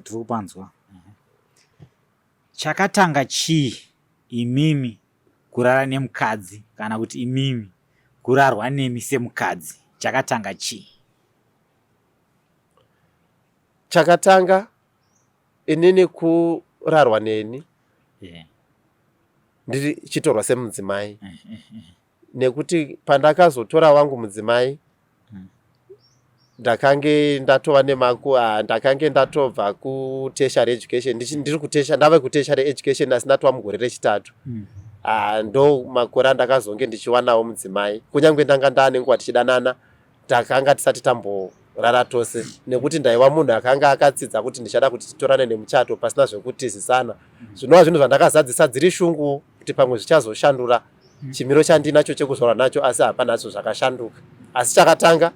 Speaker 1: Tiri kupanzwa. Chakatanga chii, imimi kurara nemukadzi kana kuti imimi kurarwa nemi semukadzi? Chakatanga chii?
Speaker 2: Chakatanga inini kurarwa neni ndiri chitorwa semudzimai, nekuti pandakazotora wangu mudzimai, ndakange ndatova nemaku ndakange ndatobva kutertiary education, ndiri kutertiary, ndave kutertiary education, asi ndatova mugore rechitatu. Ndo makore andakazonge ndichiwanawo mudzimai. Kunyange ndanga ndaane nguva tichidanana, takanga tisati tamborara tose, nekuti ndaiva munhu akanga akatsidza kuti ndichada kuti titorane nemuchato pasina zvekutizisana, zvinova zvinhu zvandakazadzisa dziri shungu kuti pamwe zvichazoshandura chimiro chandinacho chekuzvarwa nacho, asi hapanacho zvakashanduka. Asi chakatanga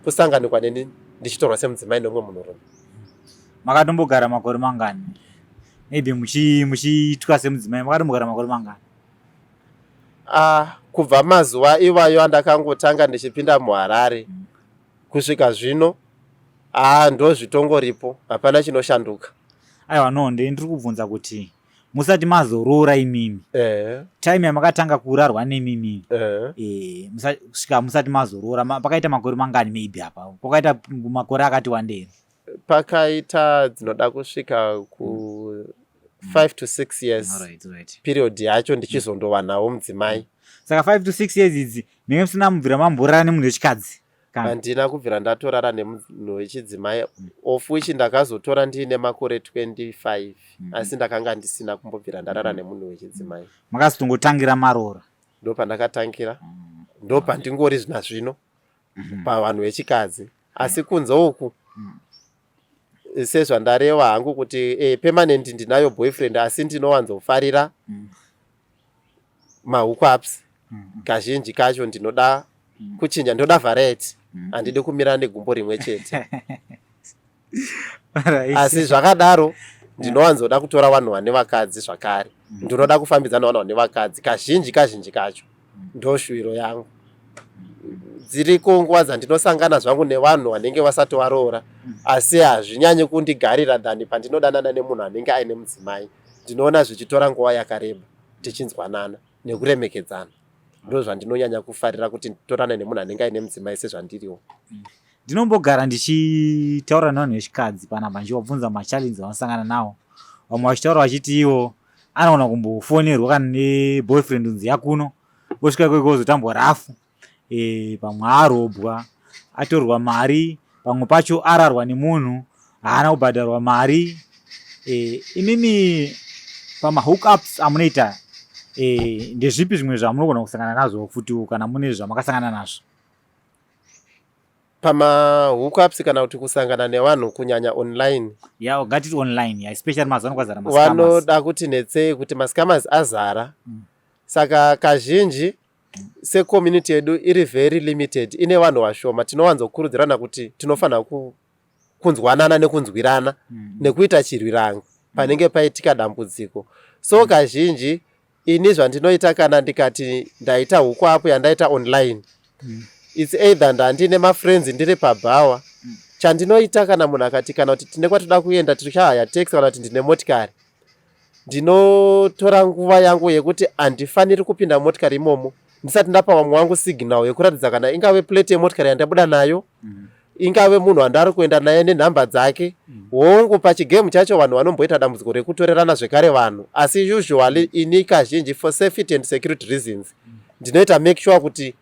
Speaker 2: kusanganikwa neni ndichitorwa semudzimai nemumwe munhurume.
Speaker 1: Makatombogara makore mangani, maybe muchiitwa semudzimai? Makatombogara makore mangani?
Speaker 2: Ah, kubva mazuva iwayo andakangotanga ndichipinda muHarare kusvika zvino, ndo zvitongoripo, hapana chinoshanduka.
Speaker 1: Aiwa, no, ndiri kubvunza kuti musati mazoroora imimi, time yamakatanga kurarwa nemimi, kusvika musati mazoroora, pakaita makore mangani? Maybe apa kwakaita makore akati wandei?
Speaker 2: Pakaita dzinoda kusvika ku 5 to 6 years, period yacho ndichizondowanawo mudzimai.
Speaker 1: Saka 5 to 6 years idzi menge musina mubvira mamborara nemunhu wechikadzi
Speaker 2: kana? Handina kubvira ndatorara nemunhu wechidzimai, of which ndakazotora ndiine makore 25, asi ndakanga ndisina kumbobvira ndarara nemunhu wechidzimai.
Speaker 1: Makazotongotangira maroora?
Speaker 2: Ndo pandakatangira, ndo pandingori nazvino pavanhu vechikadzi. Asi kunze uku, sezvandareva hangu kuti permanent ndinayo boyfriend, asi ndinowanzofarira mahookups. Kazhinji kacho ndinoda kuchinja, ndinoda variety, handidi kumira negumbo rimwe chete. Asi zvakadaro, ndinowanzoda kutora vanhu vane vakadzi zvakare. Ndinoda kufambidzana vanhu vane vakadzi kazhinji kazhinji kacho, ndo shuwiro yangu. Dziriko nguva dzandinosangana zvangu nevanhu vanenge vasati varoora, asi hazvinyanyi kundigarira than pandinodanana nemunhu anenge aine mudzimai. Ndinoona zvichitora nguva yakareba tichinzwanana nekuremekedzana. Ndo zvandinonyanya kufarira, kuti nditorane nemunhu anenge aine mudzimai sezvandiriwo.
Speaker 1: Ndinombogara ndichitaura nevanhu vechikadzi panapa, ndichivabvunza machallenges avanosangana nawo. Vamwe vachitaura vachiti ivo anogona kumbofonerwa kana neboyfriend unzi yakuno, vosvika ikoko vozotambwa rafu, pamwe arobwa, atorwa mari, pamwe pacho ararwa nemunhu haana kubhadharwa mari. Imimi pamahookups amunoita, ndezvipi zvimwe zvamunogona kusangana nazvo futi, kana mune zvamakasangana nazvo?
Speaker 2: Pamahookups kana kuti kusangana nevanhu, kunyanya online?
Speaker 1: Ya, ngatiti online, ya, especially mazuva ano kwazara
Speaker 2: mascammers. Vanoda kuti netsei kuti mascammers azara. Saka kazhinji secommunity yedu iri very limited, ine vanhu vashoma, tinowanzokurudzirana kuti tinofanira kunzwanana nekunzwirana nekuita chirwirangwe panenge paitika dambudziko. So kazhinji ini zvandinoita, kana ndikati ndaita hookup yandaita online, it's either ndandine mafriends, ndiri pabhawa. Chandinoita, kana munhu akati kana kuti tine kwatoda kuenda, tichahaya taxi kana kuti ndine motikari, ndinotora nguva yangu yekuti handifaniri kupinda mumotikari imomo ndisati ndapa vamwe vangu signal yekuratidza, kana ingave plate yemotikari yandabuda nayo, ingave munhu wandari kuenda naye nenhamba dzake. Hongu, pachigame chacho vanhu vanomboita dambudziko rekutorerana zvekare vanhu, asi usually ini kazhinji, for safety and security reasons, ndinoita make sure kuti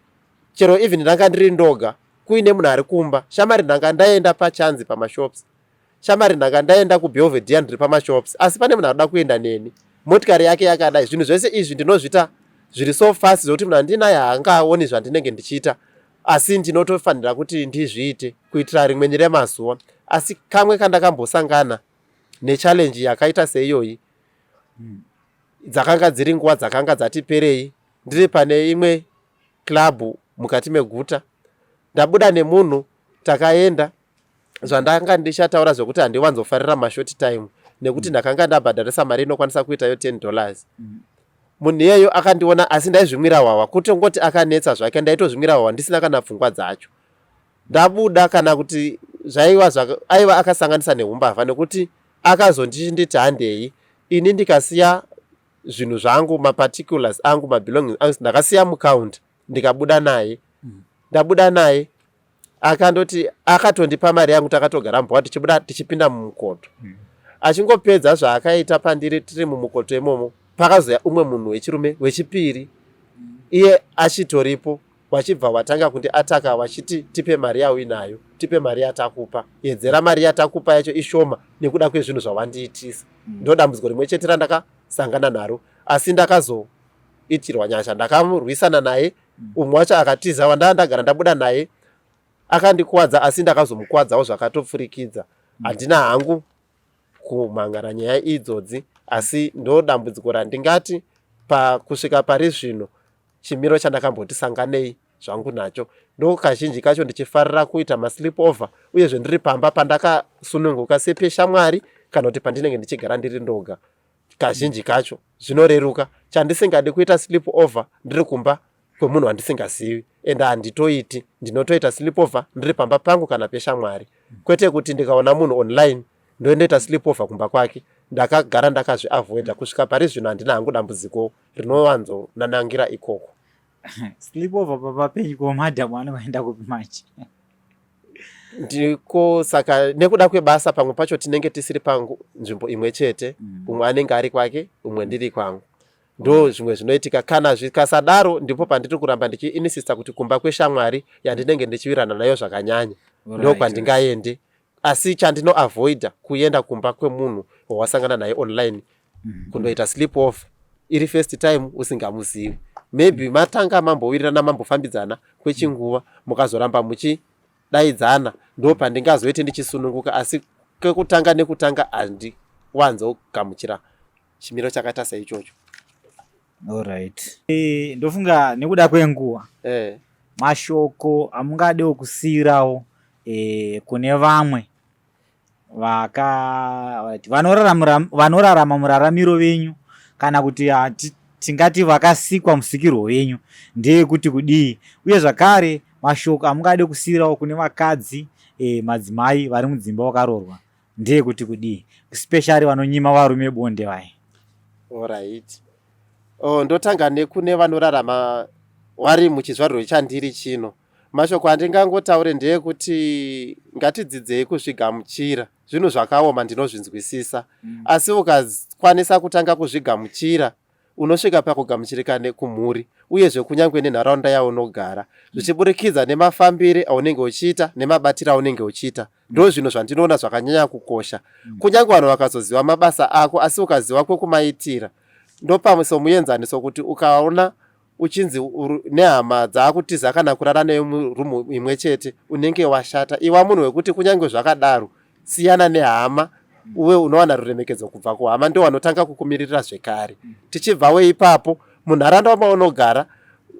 Speaker 2: chero even ndanga ndiri ndoga, kuine munhu ari kumba, shamari, ndanga ndaenda pachanzi pamashops, shamari, ndanga ndaenda kuBelvedere, ndiri pamashops, asi pane munhu arikuda kuenda neni, motikari yake yakadai. Zvinhu zvese izvi ndinozviita zviri so fast zvokuti munhu andinaye haangaoni zvandinenge ndichiita, asi ndinotofanira kuti ndizviite kuitira rimweni remazuva. Asi kamwe kandakambosangana nechallenge yakaita seiyoyi, dzakanga dziri nguva dzakanga dzati perei, ndiri pane imwe club mukati meguta, ndabuda nemunhu, takaenda. Zvandanga ndichataura zvekuti handiwanzofarira mashort time, nekuti ndakanga ndabhadharisa mari inokwanisa kuitayo $10. Munhu iyeyo akandiona, asi ndaizvimwira hwahwa, kutongoti akanetsa zvake, ndaitozvimwira hwahwa ndisina kana pfungwa dzacho. Ndabuda, kana kuti zvaiva aiva akasanganisa neumbavha, nekuti akazonditi handei, ini ndikasiya zvinhu zvangu, maparticulars angu, mabelongings angu ndakasiya mucounter, ndikabuda naye. Ndabuda naye. Akandoti akatondipa mari yangu, takatogara mubhawa tichibuda tichipinda mumukoto. Achingopedza zvaakaita pandiri tiri mumukoto imomo, pakazouya umwe munhu wechirume wechipiri, iye achitoripo, wachibva watanga kundiataka wachiti tipe mari yauinayo, tipe mari yatakupa, yedzera mari yatakupa yacho ishoma nekuda kwezvinhu zvawandiitisa. Ndo dambudziko rimwe chete randakasangana naro, asi ndakazoitirwa nyasha, ndakamurwisana naye. Umwe wacho akatiza, wandaa ndagara ndabuda naye akandikuwadza, asi ndakazomukuwadzawo zvakatopfurikidza. Handina hangu kumhangara nyaya idzodzi, asi ndo dambudziko randingati pakusvika pari zvino chimiro chandakamboti sanganei zvangu nacho. Ndo kazhinji kacho ndichifarira kuita masleep over, uyezve ndiri pamba pandakasununguka sepeshamwari kana kuti pandinenge ndichigara ndiri ndoga. Kazhinji kacho zvinoreruka. Chandisingadi kuita sleep over ndiri kumba kwemunhu wandisingazivi, ende handitoiti. Ndinotoita sleep over ndiri pamba pangu kana peshamwari, kwete kuti ndikaona munhu online ndoendoita sleep over kumba kwake. Ndakagara ndakazviavoida kusvika pari zvino, handina hangu dambudziko rinowanzonanangira ikoko.
Speaker 1: Sleep over pamba penyu, ko madhamu anoenda kupi manje?
Speaker 2: Ndiko saka nekuda kwebasa pamwe pacho tinenge tisiri panzvimbo imwe chete. Umwe anenge ari kwake, umwe ndiri kwangu. Ndo zvimwe zvinoitika. Kana zvikasadaro, ndipo pandiri kuramba ndichiinsista kuti kumba kweshamwari yandinenge ndichiwirana nayo zvakanyanya ndo kwandingaende, asi chandinoavoida kuenda kumba kwemunhu wawasangana naye online kundoita sleep off iri first time usingamuzivi. Maybe matanga mambowirirana, mambofambidzana kwechinguva, mukazoramba muchidaidzana, ndo pandingazoite ndichisununguka, asi kekutanga nekutanga handiwanzogamuchira chimiro chakaita seichocho.
Speaker 1: Alright, ndofunga nekuda kwenguva, mashoko amungadewo kusiyirawo kune vamwe vanorarama muraramiro venyu, kana kuti tingati vakasikwa musikirwo wenyu, ndeyekuti kudii? Uye zvakare mashoko amungade kusiyirawo kune vakadzi, madzimai vari mudzimba vakaroorwa, ndeyekuti kudii, especially vanonyima varume bonde vai?
Speaker 2: Alright. Oh, ndotanga nekune vanorarama vari muchizvarwa chandiri chino. Mashoko andingangotaure ndeyekuti ngatidzidzei kuzvigamuchira. Zvinhu zvakaoma, ndinozvinzwisisa, asi ukakwanisa kutanga kuzvigamuchira, unosvika pakugamuchirika nekumhuri uyezve kunyange nenharaunda yaunogara, zvichiburikidza nemafambire aunenge uchiita nemabatiro aunenge uchiita. Ndo zvinhu zvandinoona zvakanyanya kukosha. Kunyange vanhu vakazoziva mabasa ako, asi ukaziva kwekumaitira, ndopamwe somuenzaniso kuti ukaona uchinzi nehama dzaakutiza kana kurara newe murumu imwe chete, unenge washata. Iwa munhu wekuti kunyange zvakadaro siyana nehama, uve unowana ruremekedzo kubva kuhama, ndo vanotanga kukumiririra zvekare. Tichibvawo ipapo, munharaunda maunogara,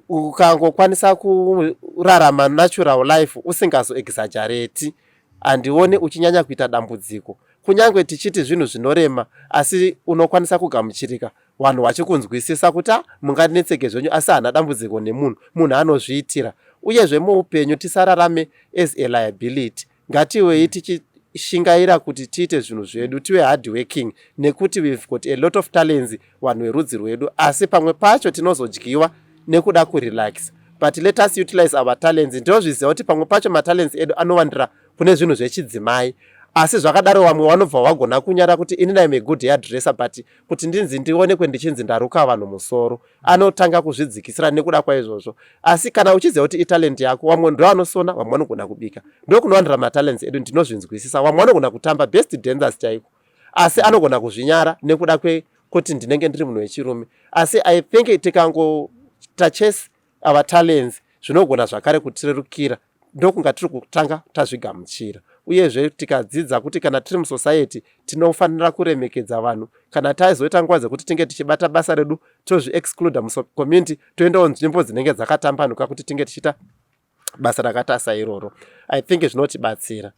Speaker 2: ukangokwanisa kurarama natural life usingazoexaggerati, handioni uchinyanya kuita dambudziko. Kunyange tichiti zvinhu zvinorema, asi unokwanisa kugamuchirika, vanhu vachikunzwisisa kuti a munganetseke zvenyu, asi haana dambudziko nemunhu, munhu anozviitira. Uyezve muupenyu tisararame as a liability. Ngatiwei tichishingaira kuti tiite zvinhu zvedu, tive hard working, nekuti we've got a lot of talents vanhu verudzi rwedu, asi pamwe pacho tinozodyiwa nekuda kurelax. But let us utilize our talents. Ndinozviziva kuti pamwe pacho matalents edu anowandira kune zvinhu zvechidzimai, asi zvakadaro vamwe vanobva vagona kunyara kuti inini I'm a good hairdresser, but kuti ndinzi ndionekwe ndichinzi ndaruka vanhu musoro, anotanga kuzvidzikisira nekuda kwaizvozvo. Asi kana uchiziva kuti italent yako, vamwe ndo vanosona, vamwe vanogona kubika, ndo kunowandira matalents edu, ndinozvinzwisisa. Vamwe vanogona kutamba, best dancers chaiko, asi anogona kuzvinyara nekuda kwekuti ndinenge ndiri munhu wechirume. Asi I think tikangota chase our talents, zvinogona zvakare kutirerukira, ndokunga tiri kutanga tazvigamuchira. Uyezve tikadzidza kuti kana tiri musociety tinofanira kuremekedza vanhu, kana taizoita nguva dzekuti tinge tichibata basa redu, tozviexcluda mucommunity, toendawo nzvimbo dzinenge dzakatambanuka kuti tinge tichiita basa rakaita sairoro, I think zvinotibatsira.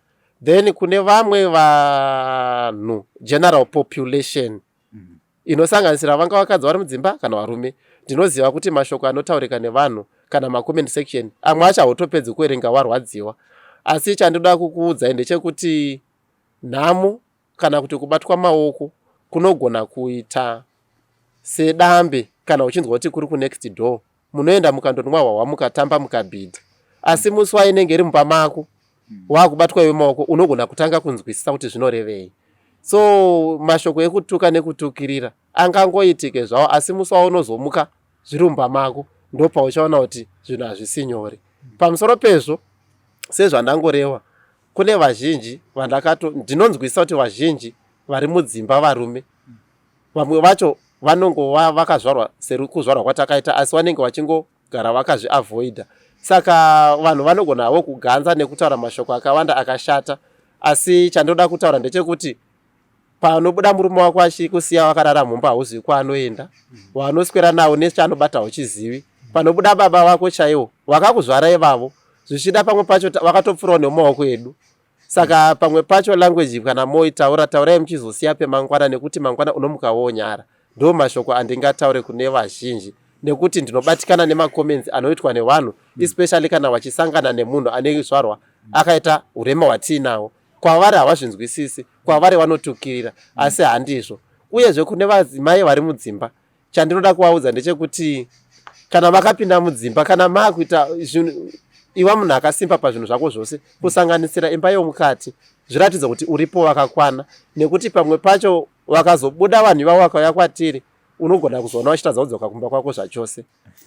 Speaker 2: Then kune vamwe vanhu, general population inosanganisira vanga vakadzi vari mudzimba kana varume, ndinoziva kuti mashoko anotaurika nevanhu kana macomment section amwe acho hautopedzi kuverenga warwadziwa. Asi chandinoda kukuudzai ndechekuti nhamo kana kuti kubatwa maoko kunogona kuita sedambe. Kana uchinzwa kuti kuri kunext door, munoenda mukandonwa hwahwa, mukatamba, mukabhidha, asi musi wainenge iri mumba mako. Wakubatwa iwe maoko, unogona kutanga kunzwisisa kuti zvinorevei. So mashoko ekutuka nekutukirira angangoitike zvawo, asi musi waunozomuka zviri mumba mako ndopauchaona kuti zvinhu hazvisi nyore. Pamusoro pezvo, sezvandangoreva, kune vazhinji vandakato ndinonzwisisa kuti vazhinji vari mudzimba varume, vamwe vacho vanongova vakazvarwa sekuzvarwa kwatakaita, asi vanenge vachingogara vakazviavoida. Saka vanhu vanogona havo kuganza nekutaura mashoko akawanda akashata, asi chandoda kutaura ndechekuti panobuda murume wako achikusiya wakarara mumba, hauzivi kwaanoenda, waanoswera nawo nechaanobata hauchizivi. Panobuda baba vako chaiwo vakakuzvara ivavo, zvichida pamwe pacho vakatopfurawo nemumaoko edu. Saka pamwe pacho language kana moitaura, taurai muchizosiya pemangwana, nekuti mangwana unomuka wonyara. Ndo mashoko andingataure kune vazhinji, nekuti ndinobatikana nemacomments anoitwa nevanhu, especially kana vachisangana nemunhu ane zvarwa akaita urema hwatiinawo. Kwavari havazvinzwisisi, kwavari vanotukirira, asi handizvo. Uyezve kune vadzimai vari mudzimba, chandinoda kuvaudza ndechekuti kana makapinda mudzimba, kana maakuita zvinhu, iva munhu akasimba pazvinhu zvako zvose, kusanganisira imba yomukati. Zviratidza kuti uripo wakakwana, nekuti pamwe pacho vakazobuda vanhu ivavo vakauya kwatiri, unogona kuzoona vachitadza kudzoka kumba kwako zvachose,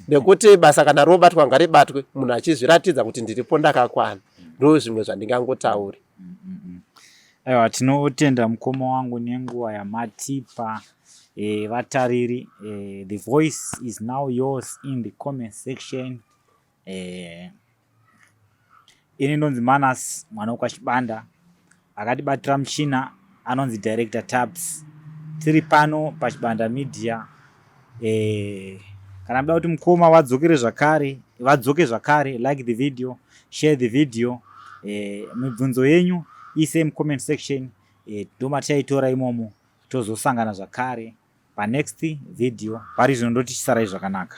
Speaker 2: nekuti basa kana robatwa ngaribatwe munhu achizviratidza kuti ndiripo ndakakwana. Ndo zvimwe zvandingangotauri.
Speaker 1: Aiwa, tinotenda mukoma wangu nenguva yamatipa. Vatariri, the voice is now yours in the comment section. Ini ndonzi Manas mwana wekwaChibanda, akatibatira muchina anonzi Director Tabs. Tiri pano paChibanda Media. Kana muda kuti mukoma vadzokere zvakare, vadzoke zvakare, like the video, share the video. Mibvunzo yenyu ise mucomment section, ndomatichaitora imomo. Tozosangana zvakare panext video. Pari zvino ndoti chisarai zvakanaka.